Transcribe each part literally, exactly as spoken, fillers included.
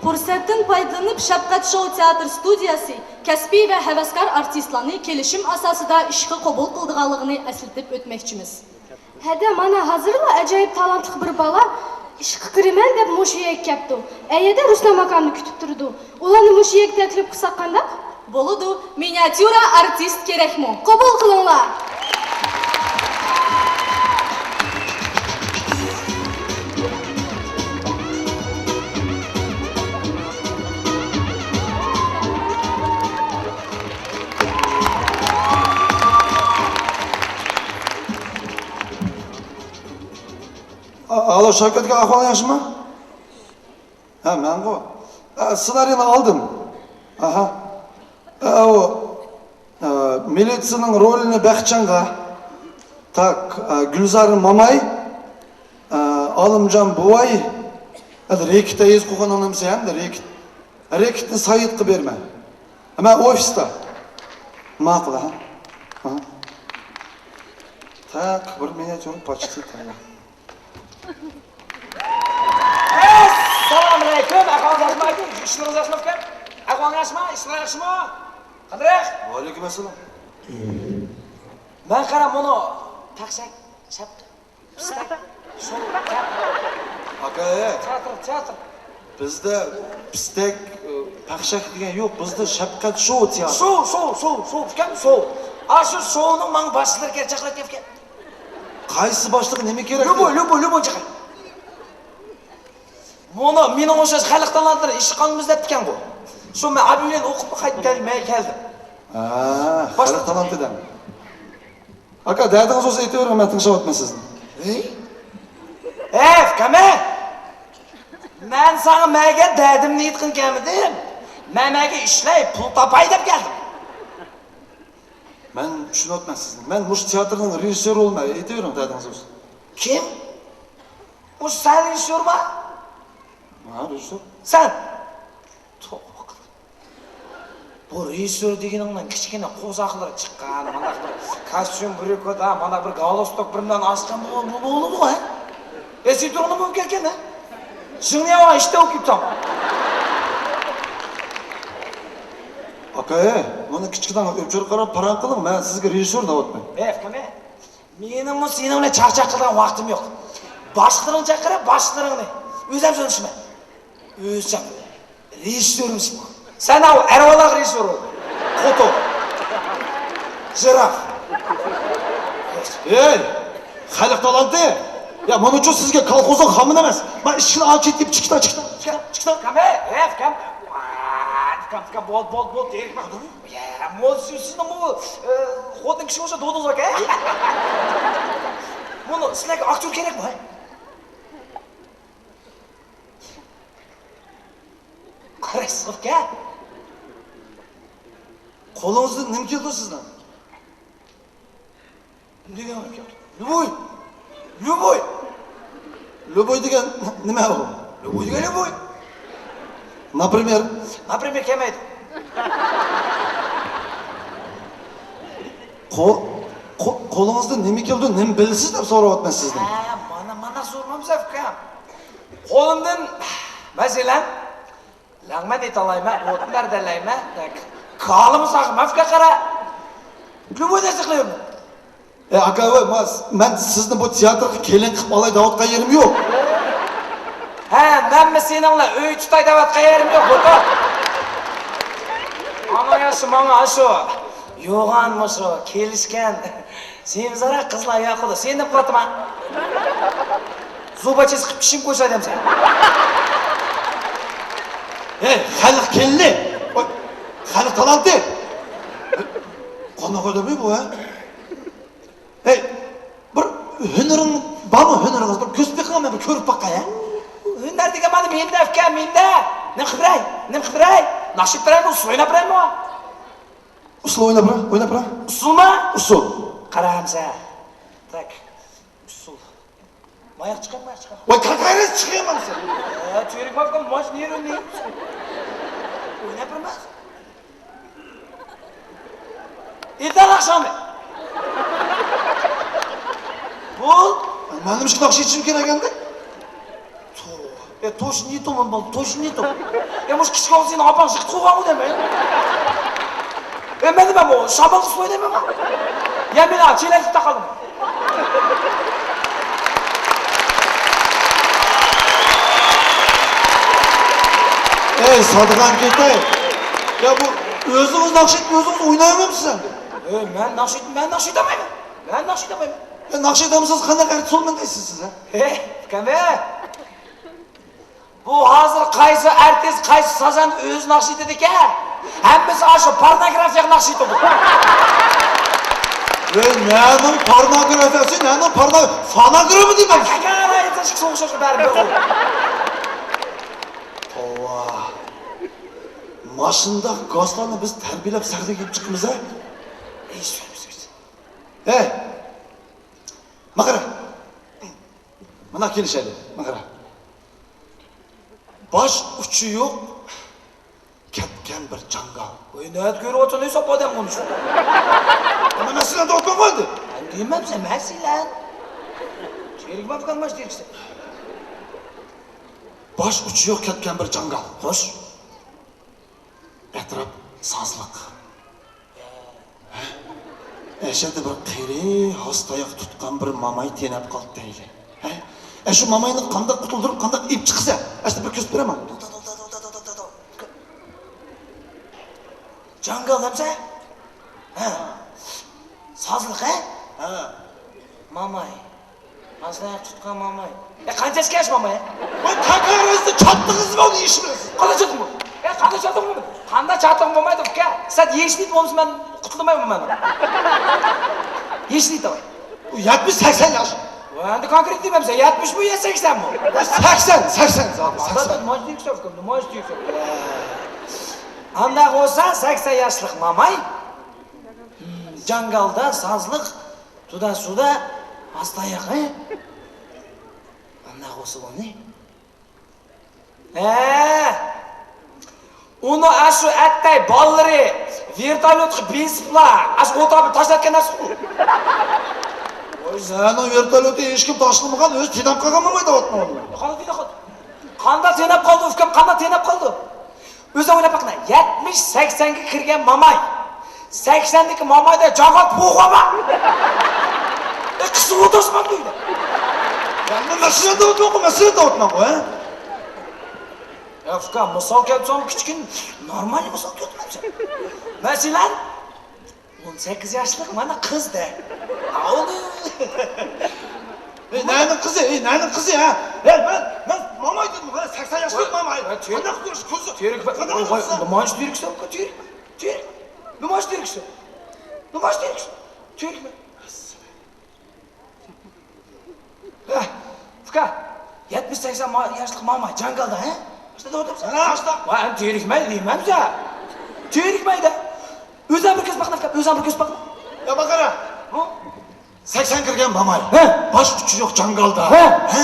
پۇرسەتتىن پايدىلىنىپ، شەپقەت شوۋ تىياتىر ستۇدىيەسى كەسپىي ۋە ھەۋەسكار ئارتىسلارنى كېلىشىم ئاساسىدا ئىشقا قوبۇل قىلىدىغانلىقىنى ئەسلىتىپ ئۆتمەكچىمىز. ھەدە، مانا، ھازىرلا ئاجايىپ تالانتلىق بىر بالا ئىشقا كىرىمەن دەپ مۇشۇ يەرگە كەپتۇ. ئەيەردە رۇستەم ئاكامنى كۈتۈپ تۇرىدۇ. ئۇلارنى مۇشۇ يەرگە تەكلىپ قىلساق قانداق؟ بولىدۇ، مىنىاتيۇرا ئارتىست كېرەكمۇ؟ قوبۇل قىلىڭلار! ئا-، ئالو، شاۋكەت ئاكا، ئەھۋالىڭ ياخشىمۇ؟ ھە، مەنغۇ. ئا، سېنارىينى ئالدىم. ئاھا. ئا، ئۇ، ئا، مىلىتسىنىڭ رولىنى بەخچەنغا. تاك، ئا، گۈلزار ماماي، ئا، ئالىمجان بوۋاي. ھەدە رېكېتتا يېزىپ قويغىنىڭ نېمىسى ھەمدە رېكېت. رېكېتنى سايىتقا بېرىمەن. مەن ئوفىستا. ماقۇل، ھە؟ ھە. تاق، بىر مىنۇت يوق، پاچتى تايا. ئەسسالامۇئەلەيكۇم، ئەھۋالىڭىز ياخشىمۇ ئاكا؟ ئىشلىرىڭىز ياخشىمۇ ئۇكام؟ ئەھۋالىڭىز ياخشىمۇ؟ ئىشلار ياخشىمۇ؟ قانداق؟ ۋەئەلەيكۇم ئەسسالام. مەن قارا مۇنۇ تەخشەك شەپ. پىستەك، شۇ، تىياتىر. ئاكا، ئەي. تىياتىر، تىياتىر. بىزدە پىستەك، ئە، پەخشەك دېگەن يوق، بىزدە شەپقەت شوۋ تىياتىر. شوۋ، شوۋ، شوۋ، شوۋ، ئۇكام، شوۋ. ئاشۇ شوۋنىڭ ماڭا باشلىقلىرى كېرەك، چاقىرىپ كەپكەن. قايسى باشلىق، نېمە كېرەك؟ لوبوي، لوبوي، لوبوي چىقىر. مۇنۇ مېنىڭ ئوخشاش خەلق تالانتلىرى ئىشقا ئالىمىز دەپتىكەنغۇ. شۇ مەن ئابىۋىلىنى ئوقۇپ قايتىپ كەل-، مەن كەلدىم. ھە، باشلىق. خەلق تالانتى دەڭ. ئاكا، دەردىڭىز بولسا ئېيتىۋېرىڭ، مەن تىڭشاۋاتىمەن سىزنى. ھەي؟ ھەي، ئۇكام، ھەي! مەن ساڭا مەگە دەردىمنى ئېيتقىلى كەلمىدىم. مەن مەگە ئىشلەي، پۇل تاپاي دەپ كەلدىم. مەن چۈشىنىۋاتىمەن سىزنى. مەن مۇشۇ تىياتىرنىڭ رېژىسسورى بولىمەن. ئېيتىۋېرىڭ، دەردىڭىز بولسا. كىم؟ مۇشۇ سەن رېژىسسورما؟ ھە، رېژىسسور. سەن؟ توۋا قىل. بۇ رېژىسسور دېگىنىڭنىڭ كىچىككىنە قورساقلىرى چىققان، مانداق بىر كاستيۇم، بريۇكىدا، مانداق بىر گالستۇك، بىر بىلەن ئاچقان بۇ، بۇ، بۇ بولىدىغۇ، ھە؟ ئەسلى تۇرغىنى بولۇپ كەتكەن، ھە؟ شىڭنىياۋا ئىشتە ئوكۇپ تاڭ. ئاكا، ھە، مانا كىچىككىنە ئۆچۈر قاراپ پاراڭ قىلىڭ، مەن سىزگە رېژىسسور دەۋاتىمەن. ھە، ئۇكام، ھە. مېنىڭمۇ سېنىڭ بىلەن چاقچاق قىلىدىغان ۋاقتىم يوق. باشلىرىڭنى چاقىر، باشلىرىڭنى. ئۆزۈم سۆزلىشىمەن. ئۆزۈم. رېژىسسورمىش بۇ. سەن ئاۋۇ ئەرۋالاغ رېژىسسور بول. قوتۇق. جىراف. ھېي! خەلق تالانتى! يا، مانا شۇ سىزگە كالخوزنىڭ خامىنى ئەمەس. مانا ئىشىكنى ئاچىپ چىقتا، چىقتا، چىقتا، چىقتا. كام، ھەي، ھەي، كام. كام، كام، بول، بول، بول، دېيىلمە. يا، مو-، سىز-، سىزنىڭ بۇ، ئە، خوتۇن كىشى بولسا دودىڭىز باركەن. بۇنى سىلەرگە ئاكتيور كېرەكمۇ، ھە؟ قارايسىز ئۇكا. قولىڭىزدىن نېمە كېلىدۇ سىزنىڭ؟ نېمە دېگەن گەپ؟ لوبوي! لوبوي! لوبوي دېگەن نېمە ئۇ؟ لوبوي دېگەن لوبوي! ناپرىمېر؟ ناپرىمېر كەلمەيدۇ. قو-، قو-، قولىڭىزدا نېمە كېلىدۇ، نېمە بىلىسىز دەپ سوراۋاتىمەن سىزدىن. ھە، مانا، مانا سورىمامسىز ئۇكام. قولۇمدىن، مەسىلەن، لەڭمەن ئېتالايمەن، ئوتۇن بەردەلەيمەن، كالىمۇ ساغماپكە قارا. لوبوي نەرسە قىلىۋېرىمەن. ئەي ئاكا، ۋاي، ماس، مەن سىزنى بۇ تىياتىرغا كېلىن قىلىپ ئالاي دەۋاتقان يېرىم يوق. ھە، مەنمۇ سېنىڭ بىلەن ئۆي تۇتاي دەۋاتقان يېرىم يوق، خوتۇن. ئانا ياشى ماڭا شۇ. يوغان مۇشۇ، كېلىشكەن. سېمىزراق قىزلار ياقىدۇ. سېنى دەپ قىلاتتىما؟ زۇباچىسى قىلىپ چىشىم قويسا دەمسەن. ھەي، خەلق كېلىنى! ۋاي، خەلق تالانتى! قانداق ئادەم بۇ، ھە؟ ھەي، بىر ھۈنىرىڭ بارمۇ، ھۈنىرىڭىز؟ بىر كۆرسىتىپ بېقىڭ، مەن بىر كۆرۈپ باقاي، ھە؟ ھۈنەر دېگەن مانا مېندە ئۇكام، مېندە. نېمە قىلىپ بېرەي؟ نېمە قىلىپ بېرەي؟ ناخشا ئېيتىپ بېرەيمۇ، ئۇسسۇل ئويناپ بېرەيمۇ؟ ئۇسسۇل ئويناپ بېرە، ئويناپ بېرە. ئۇسسۇلما؟ ئۇسسۇل. قارامسە. تاك. ئۇسسۇل. ماياق چىقار، ماياق چىقار. ۋاي، كاكايرىس چىقىرمامسەن؟ ھە، تۈرۈك ماكان ماش نېرۋنى. ئويناپ بېرىمىز. ئېيتار ئاخشامى. بول. مەن نېمىشقا ناخشا ئېيتىشىم كېرەك ئەمدى؟ توۋا. توشنىتومۇن بولدى، توشنىتو. يا مۇشۇ كىچىك ئوغلى سېنىڭ ئاپاڭ شىقىت قوغانغۇ دەيمەن. ئە مەن نېمە بۇ شامالدا سوي دەيمەنما؟ يا مېنى چېلەكلىك تاقالدىم. ئەي سادىقان كېتەي. يا بۇ ئۆزىڭىز ناخشا ئېيتىپ ئۆزىڭىز ئوينايۋەرمىسىز ئەمدى؟ ئەي مەن ناخشا ئېيتىپ، مەن ناخشا ئېيتالمايمەن. مەن ناخشا ئېيتالمايمەن. ئە ناخشا ئېيتالمىسىڭىز قانداق ئارتىس بولىمەن دەيسىز سىز ھە؟ ھە ئۇكام ھە. بۇ ھازىر قايسى ئارتىس، قايسى سازەندە ئۆزى ناخشا ئېيتىدىكەن؟ ھەممىسى ئاشۇ پورنوگرافىيەگە ناخشا ئېيتىدۇ. ۋەي نەنىڭ پورنوگرافىيەسى، نەنىڭ پورنو-، فونوگرامما دەيمەن. توۋا. ماشۇنداق گاسلارنى بىز تەربىيەلەپ سەھنىگە ئېلىپ چىقىمىز ھە؟ ھەي. ماقارا. مانا كېلىشەيلى، ماقارا. باش ئۇچى يوق، كەتكەن بىر جاڭگال. ۋاي، نەدە كۆرۈۋاتىسەن، ھېساب ئادەم بولمىسۇن. ئەمما مەسىلەن، دوكۇن قويدى. مەن دېمەمسەن، مەسىلەن. چېرىكمەن، بۇكان ماش دېرىكسەن. باش ئۇچى يوق، كەتكەن بىر جاڭگال. خوش. ئەتراپ سازلىق. ئەشەدە بىر قېرى، ھاس تاياق تۇتقان بىر ماماي تېنەپ قالدى دەيلى. ھە؟ ئەشۇ ماماينى قانداق قۇتۇلدۇرۇپ، قانداق ئېلىپ چىقىسە؟ ئەشتە بىر كۆرسىتىپ بېرەمەن. جاڭگال دەمسە؟ ھە. سازلىق، ھە؟ ھە. ماماي. ھاس تاياق تۇتقان ماماي. يا قانچە ياشكەن ماماي؟ ۋاي، تاكارىزدا چاتتىڭىزمۇ ئۇنى ئىش بىلەن؟ قانداق چاتتىڭمۇ؟ يا قانداق چاتتىڭمۇ؟ قانداق چاتتىڭ بولمايدۇ ئۇكا. سەن يېشىنى بولمىسا مەن قۇتۇلمايمەن مەن. يېشىنى دەۋاي. ئۇ يەتمىش سەكسەن ياش. ۋاي، ئەمدى كونكرېت دېمەمسەن، يەتمىشمۇ يا سەكسەنمۇ؟ ۋاي، سەكسەن، سەكسەن زادى، سەكسەن. مانا نېمە ئىش دېيىسەن ئۇكام، نېمە ئىش دېيىسەن؟ ئانداق بولسا سەكسەن ياشلىق ماماي. جاڭگالدا سازلىق، تۇدا سۇدا ھاس تاياق، ھە؟ ئانداق بولسا ئۇنى. ھە. ئۇنى ئاشۇ ئەتتەي بالىلىرى ۋېرتوليوتقا بېسىپلا، ئاشۇ ئوتاپنى تاشلاتقان نەرسە. ۋاي، سېنىڭ ۋېرتوليوتنى ھېچكىم تاشلىمىغان، ئۆزى تېنەپ قالغان بولمايدۇ ئاتنىڭ. قانداق تېنەپ قالدى؟ قانداق تېنەپ قالدى، ئۇكام، قانداق تېنەپ قالدى؟ ئۆزۈڭ ئويلاپ باققىنا، يەتمىش سەكسەنگە كىرگەن ماماي، سەكسەندىكى مامايدا جاغا پوغا بار. ئە، قىسىپ ئولتۇرسىمامدۇ ئۆيدە؟ يا، مەن مەسىلە دەۋاتمانغۇ، مەسىلە دەۋاتمانغۇ، ھە؟ يا، ئۇكا، مىسال كەلتۈرسەڭ كىچىكىنە، نورمالنى مىسال كەلتۈرمەمسەن. مەسىلەن، ئون سەككىز ياشلىق مانا قىز دە. ئاۋۇ. ئەي، نەنىڭ قىزى، ئەي، نەنىڭ قىزى، ھە؟ ئەي، مەن، مەن ماماي دېدىم، مانا سەكسەن ياشلىق ماماي. ۋاي، تېرىك. قانداق تۇرۇش كۆزى؟ تېرىك، قانداق ۋاي، تۇرۇش؟ نېمانچە تېرىكسەن ئۇكا، تېرىك، تېرىك. نېمانچە تېرىكسەن؟ نېمانچە تېرىكسەن؟ تېرىكمەن. ھە، ئۇكا، يەتمىش سەكسەن ما-، ياشلىق ماماي جاڭگالدا، ھە؟ ئاشتا دەۋاتامسەن؟ ھە، ئاشتا. ۋاي، ئەمدى تېرىكمەي دېمەمسە. تېرىكمەي دە. ئۆزۈڭ بىر كۆز باققىنا، ئۆزۈڭ بىر كۆز باققىنا. يا، باققىنا. ھە؟ سەكسەن كىرگەن ماماي. ھە؟ باش ئۇچى يوق جاڭگالدا. ھە؟ ھە؟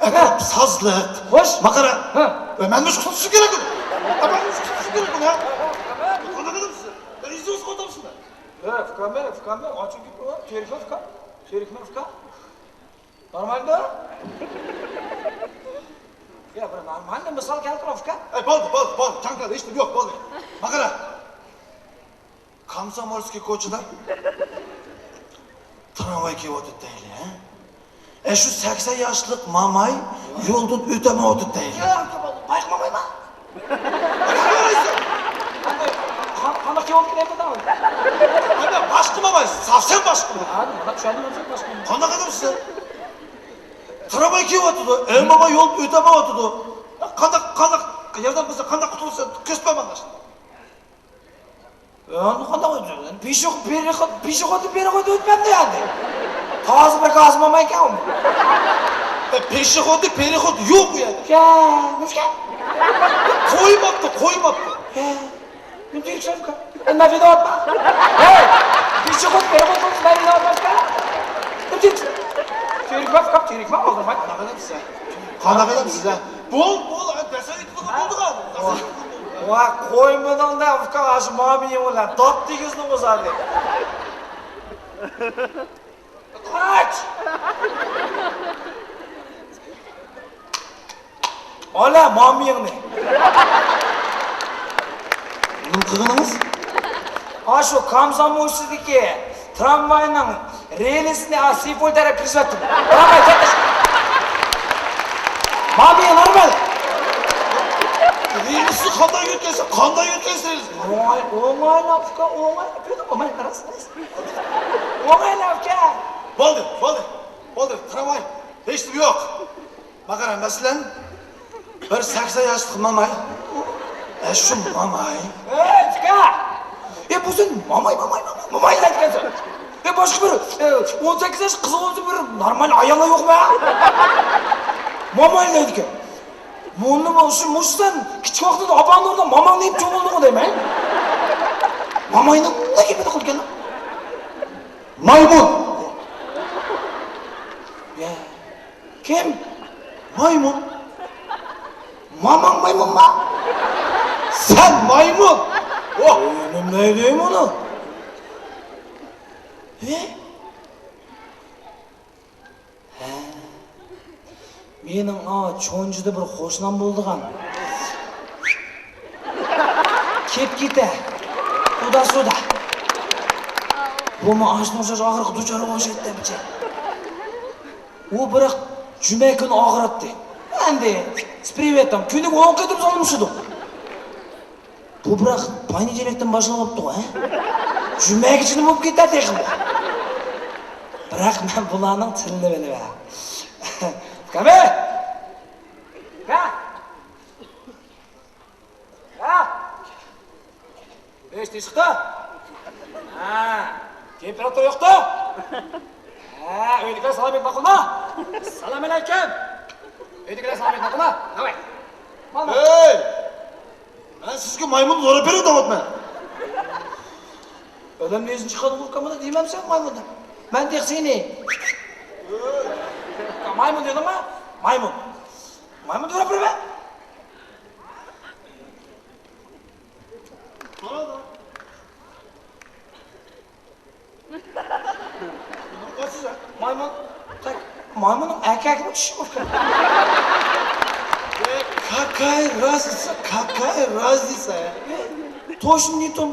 ئەتراپ سازلىق. خوش. باققىنا. ھە؟ ۋە مەن مۇشۇ قۇتۇلۇشۇم كېرەك ئۇنى. مەن مۇشۇ قۇتۇلۇشۇم كېرەك ئۇنى، ھە؟ قانداق قىلىمسىز؟ مەن يۈزىڭىزگە ئوتامسىز مەن. ھە، ئۇكام، ئۇكام، ئاچچىق گېپى بار. تېرىكمەن ئۇكام. تېرىكمەن ئۇكام. نورمالدا؟ يا، بىر نورمالنى مىسال كەلتۈر ئۇكام. ئەي، بولدى، بولدى، بولدى. جاڭگال، ھېچنېمە يوق، بولدى. باققىنا. كومسومولسكىي كوچىدا ترامۋاي كېلىۋاتىدۇ دەيلى، ھە؟ ئەشۇ سەكسەن ياشلىق ماماي يولدىن ئۆتەلمەيۋاتىدۇ دەيلى. يا، بايىقى مامايما؟ قانداق، قانداق كېلىۋاتىدۇ دەيمەن. ئەمما باشقا ماماي، ساپسەن باشقا ماماي. ھە، مانا چۈشەندىم، باشقا ماماي. قانداق ئادەمسىز؟ ترامۋاي كېلىۋاتىدۇ، ئەي ماماي يولدىن ئۆتەلمەيۋاتىدۇ. قانداق، قانداق، ياردەم قىلسا قانداق قۇتۇلسا كۆرسىتىپ بەرمەڭلار. ئەمدى قانداق ئۆتىدۇ؟ پېشىخود، پېرىخود، پېشىخودنى پېرىخود ئۆتمەمدۇ ئەمدى. تازا بىر گاز مامايكەن ئۇ. ئە، پېشىخودنى پېرىخود يوق ئۇ يەردە. يا، نېمىشقا؟ قويماپتۇ، قويماپتۇ. يا، نېمە دېيىشسەن ئۇكا؟ مەن ۋىدىيو ئاتما. ھەي، پېشىخود، پېرىخود بولسا مەن ۋىدىيو ئاتماسكەن. نېمە دېيىشسەن؟ تېرىكمە ئۇكام، تېرىكمە، ئالدىرماي. قانداق ئادەمسىز ھە؟ قانداق ئادەمسىز ھە؟ بول، بول، دەسسەت ئېيتقىلى بولدىغان. ۋاي، قويمىدىڭ-دە، ئۇكا، ئاشۇ مامىيىڭ بىلەن دات دېگۈزنى ئۇزاردى. قاچ! ئالا مامىڭنى. نېمە قىلغىنىڭىز؟ ئاشۇ كامساموشىدىكى ترامۋاينىڭ رېلىسىنى، ھا، سېيفۇل تەرەپ كىرىشىۋاتىدۇ. ترامۋاي چەتلەش. مامىڭ نورمال. رېلىسنى قانداق يۆتكەلسە، قانداق يۆتكەلسە رېلىسنى. ئوڭاي، ئوڭايلا ئۇكا، ئوڭاي. كۆردۈڭمۇ؟ مانا قاراسىز. ئوڭايلا ئۇكا. بولدى، بولدى. بولدى، ترامۋاي. ھېچنېمە يوق. ماڭا قارا، مەسىلەن، بىر سەكسەن ياشلىق ماماي. ئە، شۇ ماماي. ئەي، ئۇكا! ئە، بۇ سەن ماماي، ماماي، ماماي، ماماي دەيدىكەنسەن. ئە، باشقا بىر، ئە، ئون سەككىز ياش قىزى بولسا بىر نورمال ئاياللار يوقمۇ؟ ماماي دەيدىكەن. مۇنۇ بولسا، مۇشۇ سەن كىچىك ۋاقتىدا ئاپاڭنىڭ ئورنىدا ماماڭنى يەپ چوڭ بولدۇڭغۇ دەيمەن. ماماينىڭ نېمە گېپىنى قىلىدىكەن؟ مايمۇن. يا. كىم؟ مايمۇن. ماماڭ مايمۇنما؟ سەن مايمۇن. ئوھ. نېمە دەيدۇ مۇنى؟ ھە؟ ھە. مېنىڭ، ئا، چونجىدا بىر قوشنام بولىدىغان. كېپ كېتە. ئۇدا سۇدا. بۇمۇ ئاشنى ئوخشاش ئاغرىققا دۇچار بولغان ئوخشايدۇ دەمچە. ئۇ بىراق جۈمە كۈنى ئاغرىتتى. ئەمدى سپرېۋېتام كۈنىگە ئون قېتىم سالمىشىدۇ. بۇ بىراق پونېدېلنىكتىن باشلاپ بوپتۇغۇ، ھە؟ جۈمەگىچە نېمە بولۇپ كېتەر تېخىمۇ؟ بىراق مەن بۇلارنىڭ تىلىنى بىلىمەن. كامى! ھە؟ ھە؟ ئىش تېشىقتا؟ ھە. تېمپېراتۇرا يوقتا؟ ھە، ئۆيدىكىلەر سالام ئېيتماققۇما؟ سالام ئەلەيكۇم. ئۆيدىكىلەر سالام ئېيتماققۇما؟ داۋاي. مانا. ھەي! مەن سىزگە مايمۇن زوراپ بېرىڭ دەۋاتىمەن. ئادەم نېسىنى چىقىرىدىغۇ كامىدا دېمەمسەن مايمۇن دەپ. مەن تېخى سېنى. مايمۇن دېدىڭما؟ مايمۇن. مايمۇن زوراپ بېرىمەن. مايمۇن، تەك، مايمۇننىڭ ئەركەكمۇ چىشى بار. Какая разница, какая разница? Точно не то.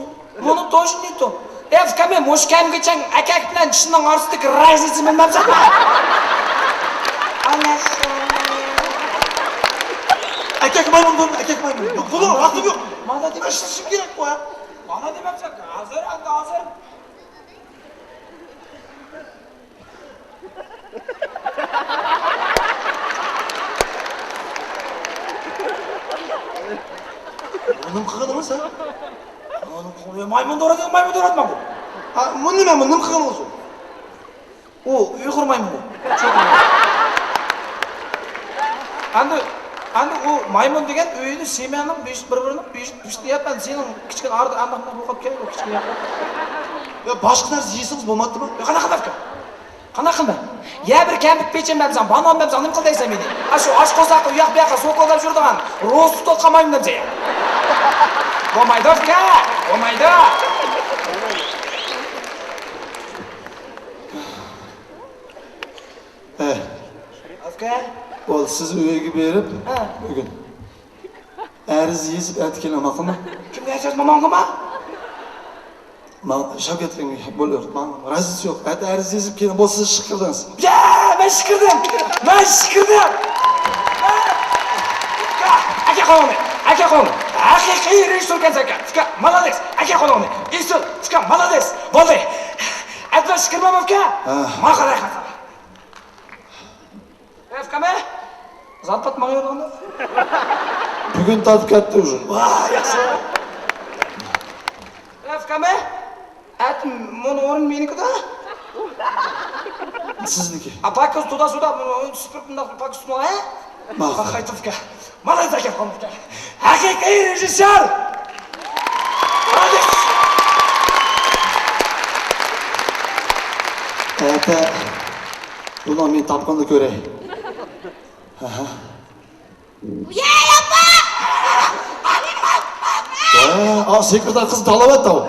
مۇنى توشۇن نېتو. ئەي ئۇكام، مۇشۇ كەمگىچەڭ ئەركەك بىلەن چىشىنىڭ ئارىسىدىكى رازنىيىسىنى بىلمەمسەن؟ ئەركەك مايمۇن بۇ، ئەركەك مايمۇن. بۇ، بۇنىڭ ھەققى يوق. مانا دېمەك، ئىشلىشىم كېرەك بۇ. مانا دېمەمسەن، ھازىر، ئەمدى ھازىر. نېمە قىلغىنىڭىز، ھە؟ مايمۇن دورا دېگەن مايمۇن دورا دېمەڭ. ھە، بۇ نېمە، بۇ نېمە قىلغىنىڭىز ئۇ؟ ئۇ ئۇيغۇر مايمۇنى. ئەمدى، ئەمدى ئۇ مايمۇن دېگەن ئۆيدە سېميانىڭ بىر-بىرىنىڭ بىشتى يەپ، ئەمدى سېنىڭ كىچىككىنە ئارىدا ئانداق بولۇپ قاپتىكەن، ئۇ كىچىككىنە يەپ. يا، باشقا نەرسە يېسىڭىز بولمايتتىمۇ؟ يا، قانداق قىلىمەن؟ قانداق قىلىمەن؟ يا بىر كەمپۈت پېچىن بەرمىسەڭ، بانان بەرمىسەڭ، نېمە قىل دەيسەن مېنى؟ ئاشۇ ئاش قورساققا ئۇياق بۇياققا سوكۇلداپ يۈرىدىغان روزا تۇتۇۋاتقان مايمۇن دەمسەن يا؟ بولمايدۇ، ئۇكا، بولمايدۇ. ھە. ئۇكا. بولدى، سىز ئۆيگە بېرىپ، ھە، بۈگۈن ئەرز يېزىپ ئەتە كېلىڭ، ماقۇلمۇ؟ كىمگە ئەرز يازما، ماڭغىمۇ؟ ماڭ، شاۋكەتكە بولۇۋېرىڭ، ماڭا رازىسى يوق. ئەتە ئەرز يېزىپ كېلىڭ، بولسا سىز ئىشقا كىردىڭىز. يا، مەن ئىشقا كىردىم! مەن ئىشقا كىردىم! ئەكە قولۇڭنى، ئەكە قولۇڭنى. ھەقىقىي رېژىسسوركەنسەن ئۇكا. ئۇكا، مالادېس. ئەكە قولۇڭنى. ئېسىل. ئۇكا، مالادېس. بولدى. ئەتە مەن ئىشقا كىرمەيمەن ئۇكا. ھە. ماڭا قاراي. ئەفكامە؟ زارپات ماڭا يوللىغاندا؟ بۈگۈن تارتىپ كەتتى ئۇزۇن. ۋاي، ياخشى. ئەفكامە؟ ئەتە مۇنۇ ئورۇن مېنىكىدا؟ سىزنىكى. ئا، پاكىز تودا سودا، سۈپۈرۈپ مۇنداق پاكىز تۇتۇڭ، ھە؟ ماقۇل. قايتىپ كەل. مانا زاكىر خانلىقى. ھەقىقىي رېژىسسور. ئەتە بۇنىڭ مېنى تاپقىنىنى كۆرەي. ئاھا. ۋە، ئا، سېكرېتار قىز تاللاۋەتتى ئاۋۇ.